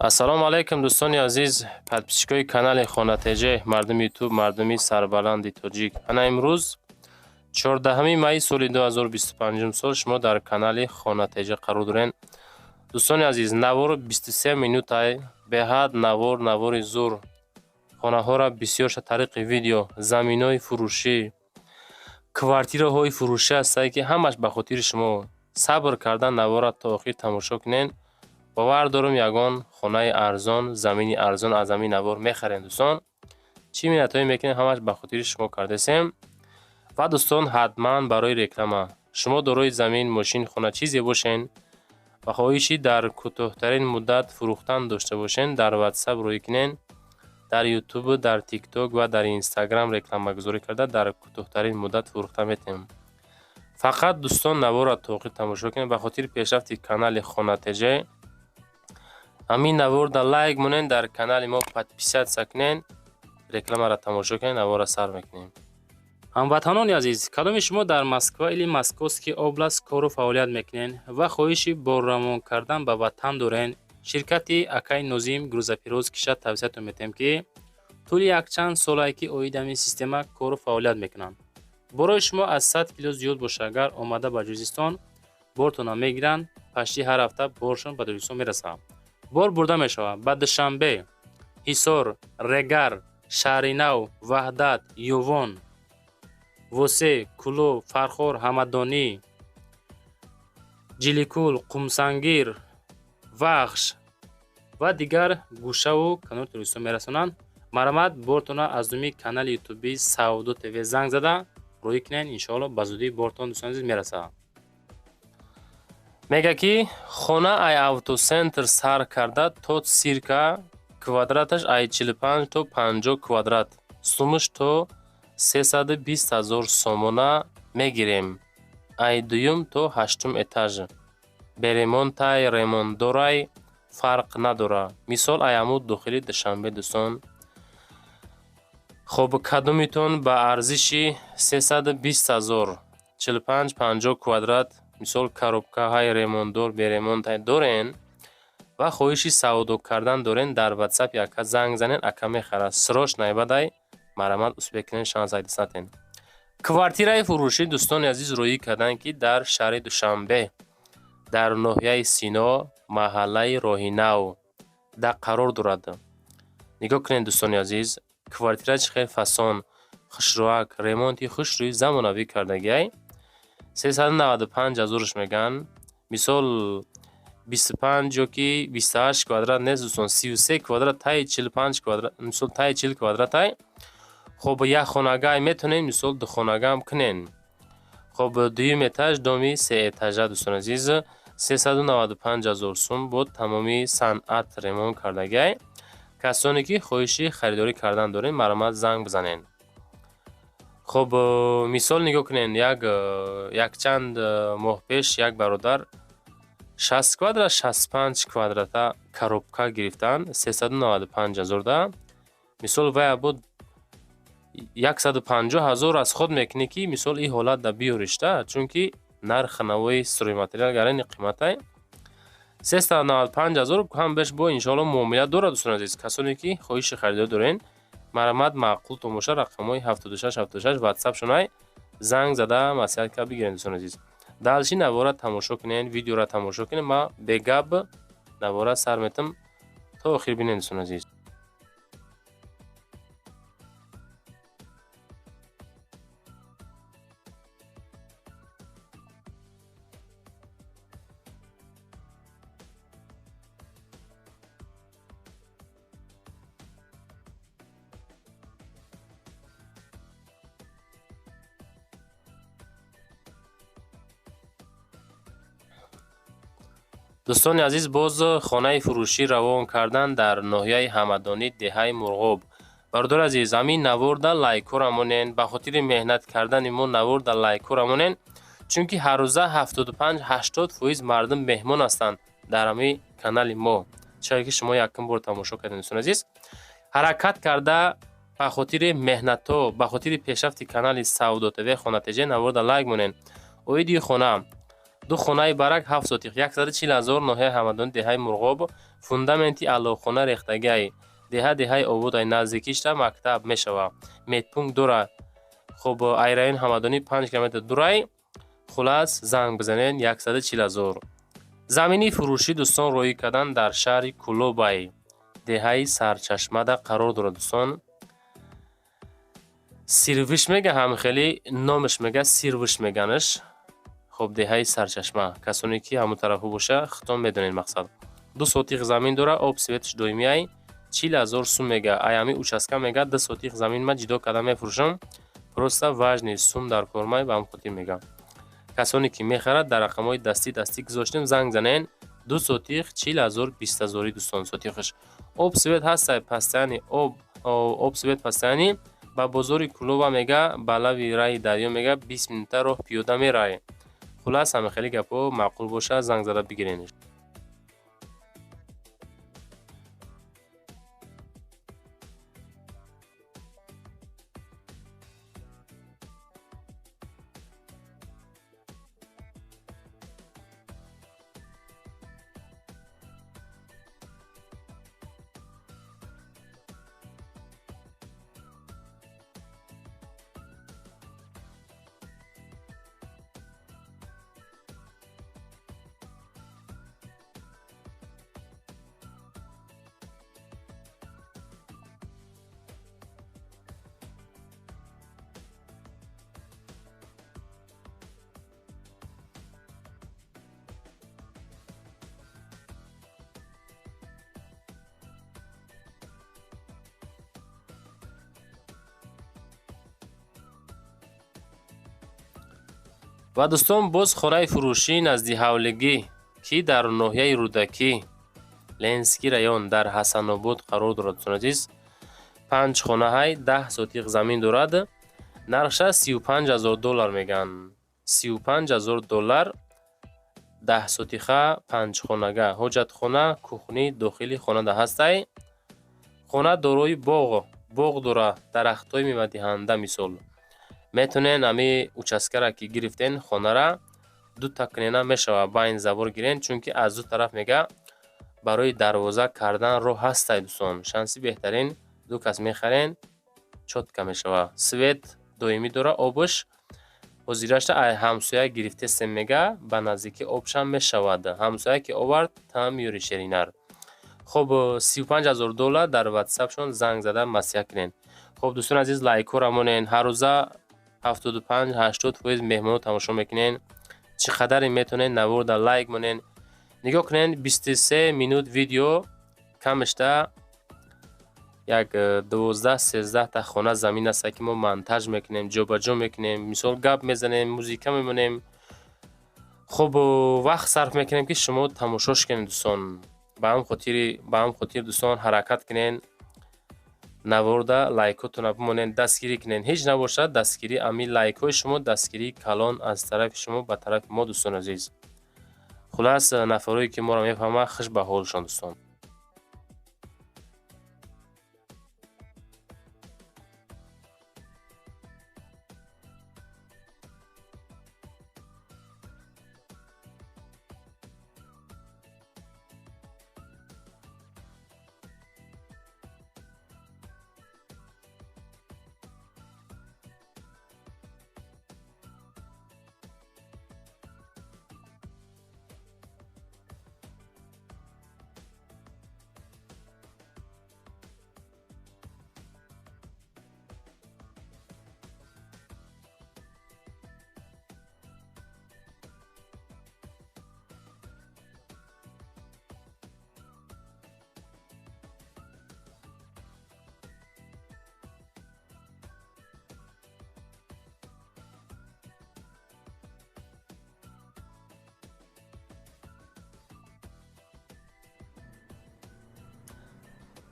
Ассалому алайкум, дӯстони азиз, подписчикои канали Хона ТЖ, мардуми Ютуб, мардуми сарбаланди тоҷик. Ана имрӯз 14 майи соли 2025 сол шумо дар канали Хона ТЖ қарор дорен. Дӯстони азиз, навор 23 минутай, беҳад навор, навори зур. Хонаҳоро бисёрша тариқи видео, заминҳои фурӯшӣ, квартираҳои фурӯшӣ ҳастае, ки ҳамаш ба хотири шумо. Сабр кардан наворро то охир тамошо кунен. Бовар дорам, ягон хонаи арзон, замини арзон аз ҳамин навор мехарем. Дӯстон, чӣ миннатҳое мекунем, ҳамаш ба хотири шумо кардасем. Ва дӯстон, ҳатман барои реклама, шумо дорои замин, мошин, хона, чизе бошен ва хоҳиши дар кӯтоҳтарин муддат фурӯхтан дошта бошен, дар Ватсап рӯй кунен. Дар Ютуб, дар Тикток ва дар Инстаграм рекламагузорӣ карда, дар кӯтоҳтарин муддат фурӯхта метавонем. Фақат, дӯстон, наворро то охир тамошо кунед. Ба хотири пешрафти канали Хона ТЖ ҳамин наворда лайк монен, дар канали мо подписаться кунен, рекламаро тамошо кунен. Наворро сар мекунем. Ҳамватанони азиз, кадоми шумо дар Москва или Московский область кору фаъолият мекунен ва хоҳиши борравон кардан ба ватан дорен, ширкати акаи Нозим грузоперевозкиша тавсиятон метиҳем, ки тӯли якчанд солае ки оид ҳамин система кору фаъолият мекунанд. Борои шумо аз 100 кило зиёд боша, агар омада ба Ҷузистон бортонро мегиранд, пашти ҳар ҳафта боршон ба Тоҷикистон мерасад. Бор бурда мешавад ба Душанбе, Ҳисор, Регар, Шаҳринав, Ваҳдат, Ювон, Восе, Кӯлоб, Фархор, Ҳамадонӣ, Ҷиликул, Қумсангир, Вахш ва дигар гӯшаву канори Тоҷикистон мерасонанд. Марҳамат, бортонро аз номи канали ютуби Савдо ТВ занг зада рӯй кунед. Иншоалло, ба зудӣ бортон, дӯстони азиз, мерасад. Мега, ки хона ай автоцентр сар карда то цирка, квадраташ ай 45 то 50 квадрат, сумаш то 320 ҳазор сомона мегирем. Ай дуюм то ҳаштум этаж, беремонтай, ремонтдорай, фарқ надора. Мисол, ай амуд дохили Душанбе. Дӯстон, хоб, кадомитон ба арзиши 320 ҳазор 45-50 квадрат, мисол, коробкаҳои ремонтдор, беремонтай дорен ва хоҳиши савдо кардан дорен, дар Ватсапи ака занг занен, ака мехарад. Срочно бадай, марҳамат, успеть кунен, шанс айдис натен. Квартираи фурӯшӣ, дӯстони азиз, рӯӣ карданд, ки дар шаҳри Душанбе, дар ноҳияи Сино, маҳаллаи Роҳинав да қарор дорад. Нигоҳ кунед, дӯстони азиз, квартира чӣ хел фасон, хушрӯак, ремонти хушрӯи замонавӣ кардагиай. 395 ҳазорш мегӯянд. Мисол, 25 ё ки 28 квадрат нест, дӯстон, 33 квадрат, таи 45 квадрат, мисол, таи 40 квадратай. Хоб, як хонагай метавонем, мисол, духонагаам кунен. Хоб, дуюм этаж, доми сеэтажа. Дӯстони азиз, 395 ҳазор сум бо тамоми санъат ремонт кардагиай. Касоне ки хоҳиши харидорӣ кардан дорен, марҳамат, занг бизанед. Хоб, мисол, нигоҳ кунед, як якчанд моҳ пеш як бародар 60 квадрат, 65 квадрата коробка гирифтанд 395 ҳазорда. Мисол, вая буд 150 ҳазор аз худ мекунӣ, ки мисол ин ҳолат да биёришта, чунки нархи навои стройматериал гарани қиматай. 395 ҳазор ҳам беш бо иншоалло муомила дорад. Дӯстони азиз, касоне ки хоҳиши харидорӣ дорен, марҳамат, маъқултон бошад, рақамҳои 76 76 ватсап шунай, занг зада маслиҳат кард бигиред. Дӯстони азиз, дальше навора тамошо кунед, видеоро тамошо кунед. Ман бегап навора сар метам, то охир бинед, дӯстони азиз. Дӯстони азиз, боз хонаи фурӯшӣ равон кардан дар ноҳияи Ҳамадонӣ, деҳаи Мурғоб. Бародари азиз, ҳамин наворда лайкҳоро монен. Ба хотири меҳнат кардани мо наворда лайкҳоро монен, чунки ҳаррӯза 75-80% мардум меҳмон ҳастанд дар ҳамин канали мо, чаро ки шумо якум бор тамошо кардем. Дӯстони азиз, ҳаракат карда, ба хотири меҳнатҳо, ба хотири пешрафти канали Савдо ТВ, Хона ТЖ наворда лайк монен. Оиди хона: ду хонаи барак, 7 сотих, 140 ҳазор, ноҳияи Ҳамадонӣ, деҳаи Мурғоб. Фундаменти аллохона рехтагиай. Деҳа деҳаи ободай, наздикишта мактаб мешава, медпункт дора. Хуб, ай район Ҳамадонӣ 5 километр дурай. Хулас, занг бизанед, 140 000. Замини фурӯшӣ, дӯстон, роҳӣ кардан дар шаҳри Кӯлобай, деҳаи Сарчашмада қарор дорад, дӯстон. Сирвиш мега, ҳамхелӣ номаш мега, Сирвиш меганаш. Хуб, деҳаи Сарчашма, касоне ки ҳамон тарафҳо боша, худтон медонед. Мақсад, 2 сотих замин дора, об, светш доимиай. 40 000 сум мега. Ай ҳамин участка мега, 2 сотих замин ма ҷидо карда мефурӯшам, просто важный сум дар кормай, ба ҳам хотир мега. Касоне ки мехарад, дар рақамҳои дастӣ гузоштем, занг занен. 2 сотих 40 000, 20 ҳазорӣ, дӯстон, сотихаш. Об, свет ҳастай, постоянный об, свет постоянный. Ба бозори Кӯлоба мега, ба лави раи дарё мега, 20 минута роҳ пиёда меравӣ. Хулас, ҳама хеле гапҳо маъқул бошад, занг зада бигиренш. Ва, дӯстон, боз хонаи фурӯшӣ назди ҳавлигӣ, ки дар ноҳияи Рӯдакӣ, Ленинский район, дар Ҳасанобод қарор дорад, дӯстон азиз. Панҷ хонаҳай, 10 сотих замин дорад. Нархша 35 000 доллар мегӯянд. 35 000 доллар, 10 сотиха, панҷхонага. Ҳоҷатхона, кухни дохили хонада ҳастай. Хона дорои боғ дора, дарахтҳои мевадиҳанда. Мисол, метавонен ҳами участкара ки гирифтен, хонара дута кунена мешава, байн забор гирен, чунки аз ду тараф мега барои дарвоза кардан роҳ ҳастай, дӯстон. Шанси беҳтарин, ду кас мехарен, чётко мешава. Свет доимӣ дора, обш ҳозирашта ай ҳамсоя гирифтестем мега, ба наздикӣ обшам мешавад. Ҳамсоя ки овард, там меёри шеринар. Хуб, 35 000 доллар, дар ватсапшон занг зада маслиҳат кунед. Хуб, дӯстони азиз, лайкҳоро монен. Ҳаррӯза 75-80% меҳмонро тамошо мекунен. Чӣ қадаре метавонед, наворда лайк монен. Нигоҳ кунед, 23 минут видео, камашта як 12-13та хона замин аст, ки мо монтаж мекунем, ҷобаҷо мекунем, мисол, гап мезанем, музыка мемонем. Хуб, вақт сарф мекунем, ки шумо тамошош кунед, дӯстон. Ба ҳам хотир, дӯстон, ҳаракат кунед, наворда лайкҳотонро бимонед, дастгирӣ кунед. Ҳеҷ набошад, дастгирӣ ами лайкҳои шумо, дастгирии калон аз тарафи шумо ба тарафи мо, дӯстони азиз. Хулас, нафарое ки моро мефаҳманд, хуш ба ҳолшон, дӯстон.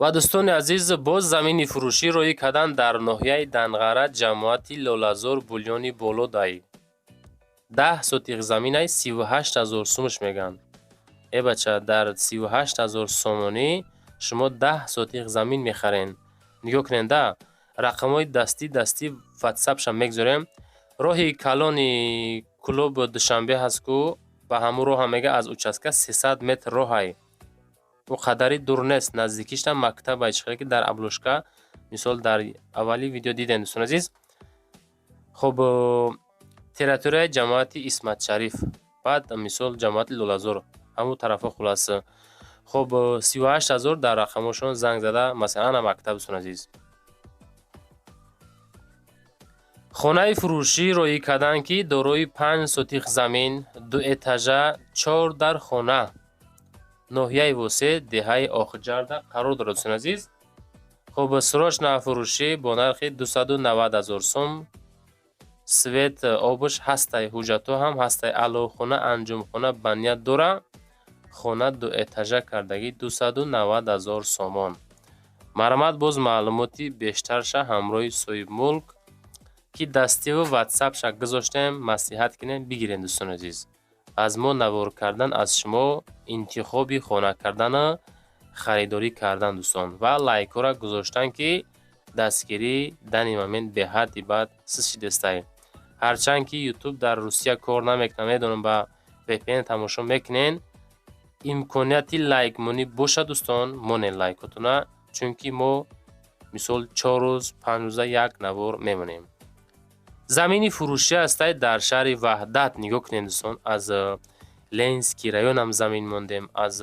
Ва, дӯстони азиз, боз замини фурӯшӣ роҳӣ кардан дар ноҳияи Данғара, ҷамоати Лолазор, Булёни Болодай. 10 сотих заминай, 38 000 сумаш мегӯянд. Э бача, дар 38 000 сомонӣ шумо 10 сотих замин мехарен. Нигоҳ кунед да, рақамҳои дастӣ ватсапшам мегузорем. Роҳи калони Кӯлобу Душанбе ҳаст ку, ба ҳамун роҳам мега, аз участка 300 метр роҳай. Ӯ қадари дур нест, наздикишта мактаб айчихеле ки дар обложка, мисол, дар аввали видео дидем, дӯстони азиз. Хуб, территорияи ҷамоати Исматшариф, баъд, мисол, ҷамоати Лолазор, ҳамун тарафҳо, хулоса. Хуб, 38 000 дар рақамҳошон занг зада, масалан, ана мактаб, дӯстони азиз. Хонаи фурӯшӣ роӣ карданд, ки дорои 5 сотих замин, дуэтажа, чор дар хона, ноҳияи Восе, деҳаи Охҷарда қарор дорад, дӯстони азиз. Хуб, срочно фурӯшӣ бо нархи 290 000 сум. Свет, обуш ҳастай, ҳуҷҷатҳо ҳам ҳастай, аълохона, анҷумхона ба ният дора. Хона дуэтажа кардагӣ, 290 000 сомон. Марҳамат, боз маълумоти бештарша ҳамроҳи соҳибмулк, ки дастиву ватсапша гузоштем, маслиҳат кунем, бигирем, дӯстони азиз. Аз мо навор кардан, аз шумо интихоби хона кардану харидорӣ кардан, дӯстон, ва лайкҳоро гузоштан, ки дастгирӣ данный момент беҳадди бад сиз шидестай. Ҳарчанд ки Ютуб дар Русия кор намекунад, медонам, ба VPN тамошо мекунен. Имконияти лайкмонӣ бошад, дӯстон, монед лайкотона, чунки мо, мисол, 4 рӯз, 5 рӯза як навор мемонем. Замини фурӯшӣ ҳастай дар шаҳри Ваҳдат. Нигоҳ кунед, дӯстон, аз Ленинский районам замин мондем, аз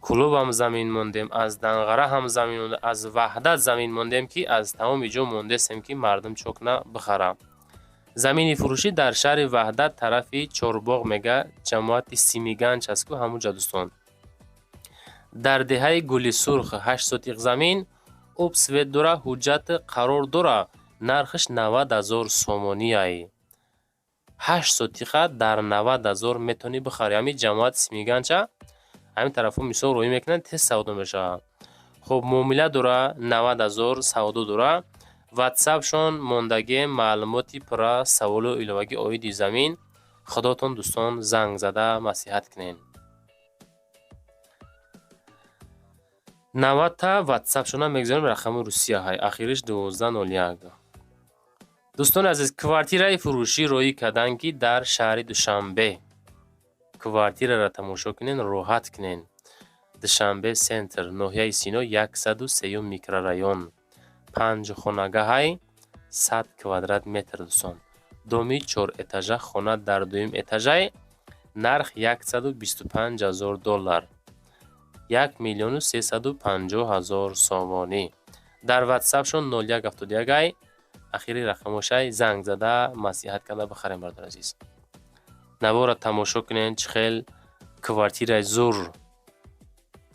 Кӯлобам замин мондем, аз Данғара ҳам замин мондем, аз Ваҳдат замин мондем, ки аз тамоми ҷо мондестем, ки мардум чокна бихара. Замини фурӯшӣ дар шаҳри Ваҳдат, тарафи Чорбоғ мега, ҷамоати Симиганҷ аст ку, ҳамунҷа, дӯстон. Дар деҳаи Гули Сурх 8 сотиқ замин, об, свет дора, ҳуҷҷат қарор дора, нархаш 90 000 сомониай. 8 сотиқа дар 90 000 метавонӣ бихарӣ. Ҳамин ҷамоати Симиганҷа, ҳамин тарафҳо, мисол, роҳӣ мекунанд, тез савдо мешавад. Хуб, муомила дора, 90 000 савдо дора. Ватсапшон мондагием, маълумоти пурра, саволу иловагӣ оиди замин худотон, дӯстон, занг зада маслиҳат кунед. 90-та ватсапшона мегузорем, рақами Русия ҳай, ахириш 1201. Дӯстони азиз, квартираи фурӯшӣ роҳӣ карданд, ки дар шаҳри Душанбе. Квартираро тамошо кунен, роҳат кунен. Душанбе центр, ноҳияи Сино, 103-юм микрорайон, панҷ хонагаҳай, 100 квадрат метр, дӯстон. Доми чорэтажа, хона дар дуюм этажай, нарх 125 000 доллар, 1 350 000 сомонӣ. Дар ватсапшон 0171 ай ахири рақамошай, занг зада маслиҳат карда бихарем, бародари азиз. Наворро тамошо кунед, чӣ хел квартираи зур,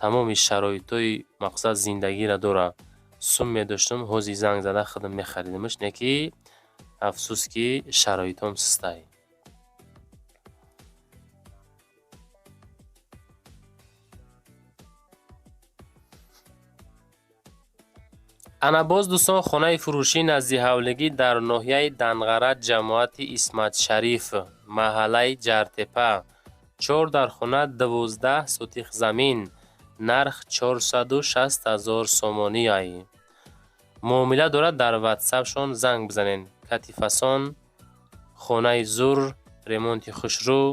тамоми шароитҳои мақсад зиндагиро дора. Сум медоштам, ҳозир занг зада худам мехаридамаш, не ки афсӯс, ки шароитҳом систай. Ана боз, дӯстон, хонаи фурӯшӣ назди ҳавлигӣ дар ноҳияи Данғара, ҷамоати Исматшариф, маҳаллаи Ҷартепа, чор дар хона, 12 сотих замин, нарх 460 000 сомониай. Муомила дорад, дар ватсапшон занг бизанед. Катифасон, хонаи зур, ремонти хушрӯ,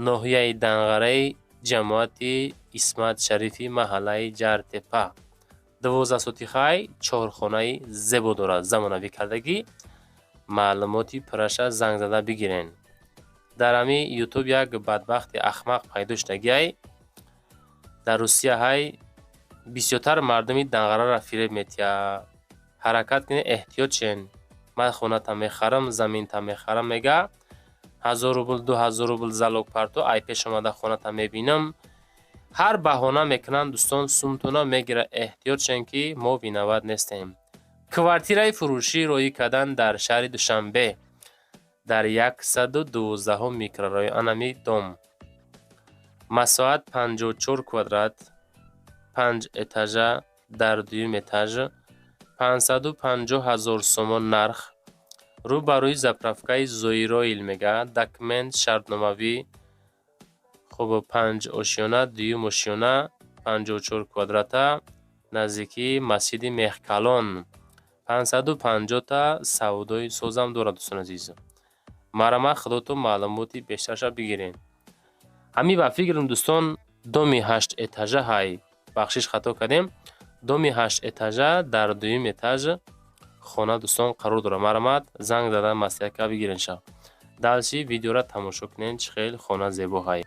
ноҳияи Данғараи, ҷамоати Исматшарифи, маҳаллаи Ҷартепа, 12 сотихай, чорхонаи зебо дорад, замонавӣ кардагӣ. Маълумоти пурраша занг зада бигирен. Дар ҳамин Ютуб як бадбахти ахмақ пайдо шудагиай, дар Русия ҳай, бисёртар мардуми Данғараро фиреб метиҳад. Ҳаракат кунед, эҳтиёт шен. Ман хонатам мехарам, заминтам мехарам, мега, 1000 рубл, 2000 рубл залог парто, ай пеш омада хонатам мебинам. Ҳар баҳона мекунанд, дӯстон, сумтуна мегирад. Эҳтиёт шен, ки мо виноват нестем. Квартираи фурӯшӣ роҳӣ кардан дар шаҳри Душанбе, дар 112-ум микрорайон, анами дом, масоҳат 54 квадрат, панҷ этажа, дар дуюм этаж, 550 000 сомон нарх, рӯ ба рӯи заправкаи Зоироил, мега, документ шартномавӣ. Хуб, панҷ ошёна, дуюм ошёна, 54 квадрата, наздикии масҷиди Мехкалон, 550-та савдои созам дорад, дӯстони азиз. Марҳамат, худотон маълумоти бештарша бигиред. Ҳамин ба фикрам, дӯстон. Доми 8 этажа ҳай. Бахшиш, хато кардем. Доми 8 этажа, дар дуюм этаж хона, дӯстон, қарор дорад. Марҳамат, занг зада маслиҳатка бигирен шав. Дальше видеора тамошо кунед, чӣ хел хона зебо ҳай.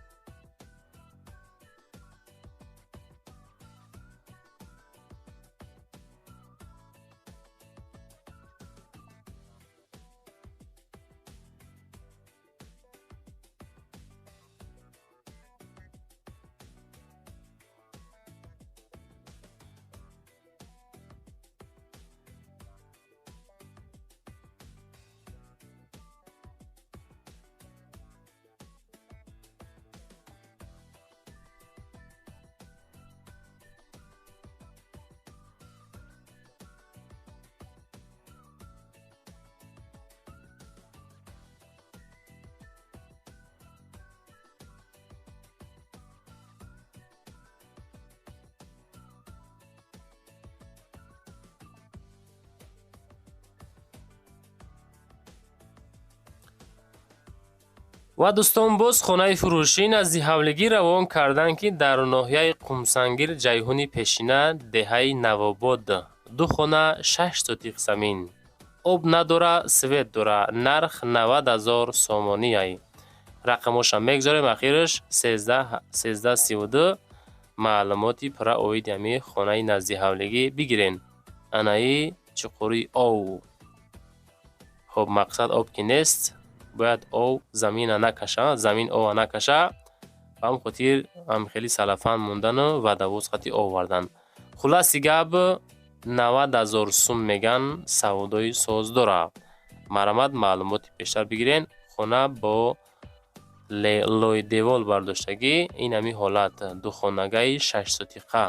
Ва дӯстон, боз хонаи фурӯшӣ назди ҳавлигӣ равон карданд, ки дар ноҳияи Қумсангир, Ҷайҳуни пешина, деҳаи Навобод. Ду хона, 6 сотиқ замин. Об надора, свет дора. Нарх 90 000 сомонӣ ай. Рақамоша мегзорем, ахираш 13 32. Маълумоти пурра оиди ҳамин хонаи назди ҳавлигӣ бигирен. Анаи чуқури ов. Хоб, мақсад об ки нест, бояд ов замина накаша, замин ова накаша. Ба ҳам хотир ҳам хеле салафан мондану водовоз қати овардан. Хулоси гап, 90 000 сум меган, савдои соз дора. Марҳамат, маълумоти бештар бигирен. Хона бо лойдевол бардоштагӣ, ин ҳамин ҳолат, духонагаи 6 сотиқа.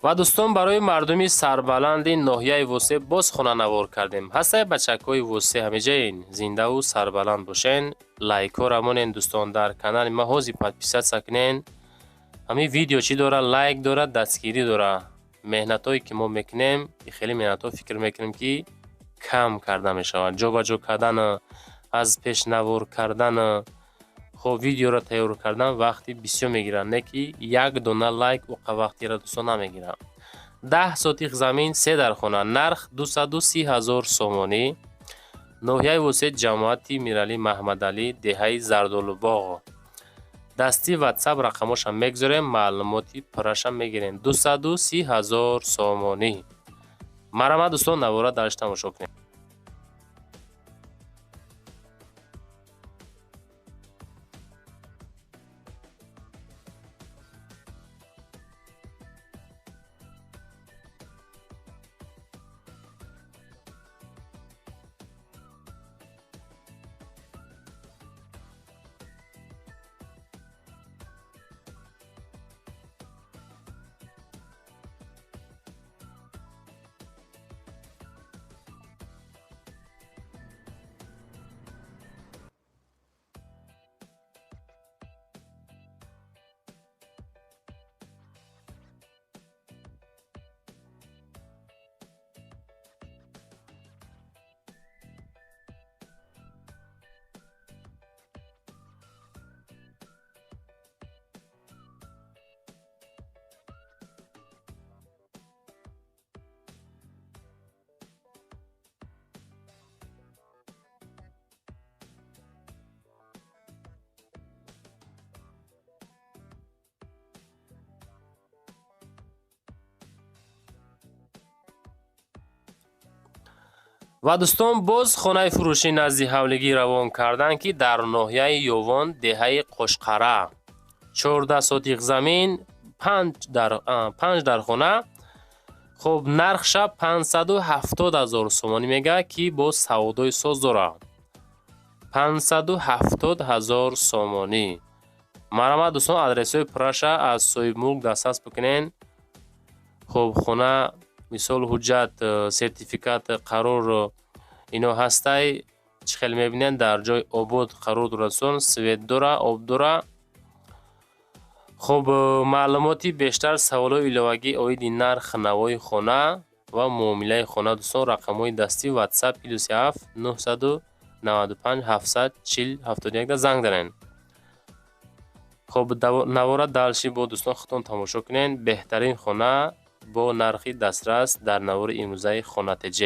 Ва дӯстон, барои мардуми сарбаланди ноҳияи Восе боз хонанавор кардем. Ҳастаи бачакҳои Восе, ҳамеҷаин зиндаву сарбаланд бошен. Лайкҳоро монен, дӯстон, дар канали ма ҳозир подписаться кунен. Ҳамин видео чӣ дора? Лайк дора, дастгирӣ дора. Меҳнатҳое ки мо мекунем, хеле меҳнатҳо фикр мекунем, ки кам карда мешавад. Ҷобаҷо кардан, аз пеш навор кардан, хоб, видеоро тайёр кардан вақти бисёр мегирад, не ки як дона лайк уқа вақтира, дӯстон, намегирад. 10 сотиқ замин, се дархона, нарх 230 000 сомонӣ. Ноҳияи Восе, ҷамоати Миралӣ Маҳмадалӣ, деҳаи Зардолубоғ. Дасти ватсап рақамоша мегзорем, маълумоти пурраша мегирем. 230 000 сомонӣ. Марҳамат, дӯстон, навора дарш тамошо кунед. Ва дӯстон, боз хонаи фурӯшӣ назди ҳавлигӣ равон карданд, ки дар ноҳияи Ёвон, деҳаи Қошқара, 14 сотиқ замин, панҷ дархона. Хуб, нархша 570 ҳазор сомонӣ мега, ки бо савдои соз дора. 570 ҳазор сомонӣ. Марҳамат, дӯстон, адресҳои пурраша аз соҳибмулк дастрас бикунен. Хуб, хона, мисол, ҳуҷҷат, сертификат, қарор, ино ҳастай. Чӣ хел мебинед, дар ҷои обод қарор дорад, дӯстон, свет дора, об дора. Хуб, маълумоти бештар, саволҳои иловагӣ оиди нарх навои хона ва муомилаи хона, дӯстон, рақамҳои дастӣ WhatsApp +7 995 740 71 занг занед. Хуб, навора дальше бо, дӯстон, худтон тамошо кунед. Беҳтарин хона бо нархи дастрас дар навори имрӯзаи Хона ТЖ.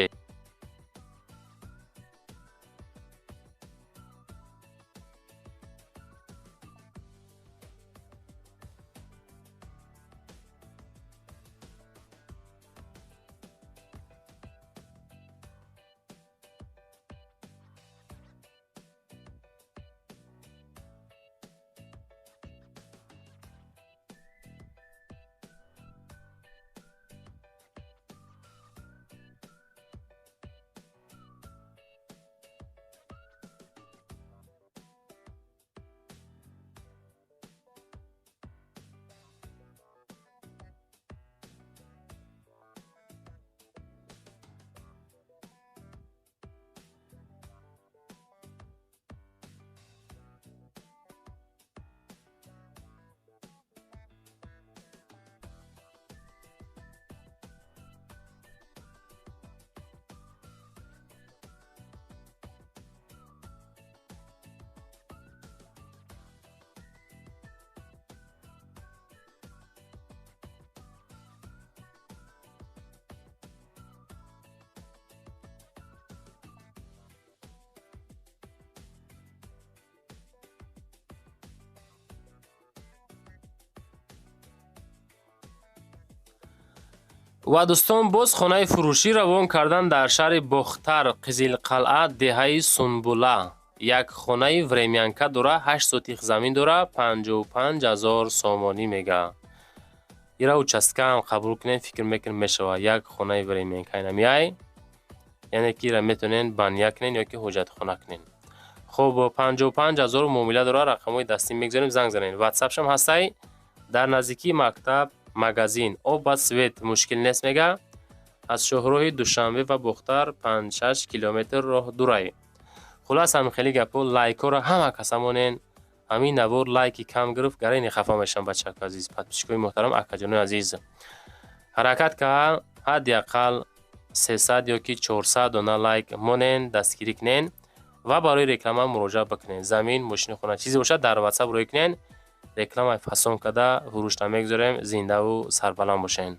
Ва, дӯстон, боз хонаи фурӯшӣ равон кардан дар шаҳри Бохтар, Қизилқалъа, деҳаи Сунбула. Як хонаи времянка дора, 8 сотих замин дора, 55 000 сомонӣ мега. Ира участкаам қабул кунем, фикр мекунем, мешавад. Як хонаи времянка инамияй, яъне ки ира метавонен баня кунен ё ки ҳоҷатхона кунен. Хуб, 55 000 муомила дора. Рақамҳои дастӣ мегузорем, занг занед. Ватсапшам ҳастай. Дар наздикии мактаб, магазин, об ва свет мушкил нест мега. Аз шоҳроҳи Душанбе ва Бохтар 5-6 километр роҳ дурай. Хулас, ҳамин хели гапҳо. Лайкҳоро ҳама каса монен. Ҳамин навор лайки кам гирифт, гарайни хафа мешавам. Бачако азиз, подписчикои муҳтарам, акаҷонои азиз, ҳаракат ка, ҳадди ақал 300 ё ки 400 дона лайк монен, дастгирӣ кунен ва барои реклама муроҷиат бикунен. Замин, мошини, хона, чизе бошад, дар ватсап рӯй кунен. Рекламаи фасон карда фурӯшта мегузорем. Зиндаву сарбаланд бошен.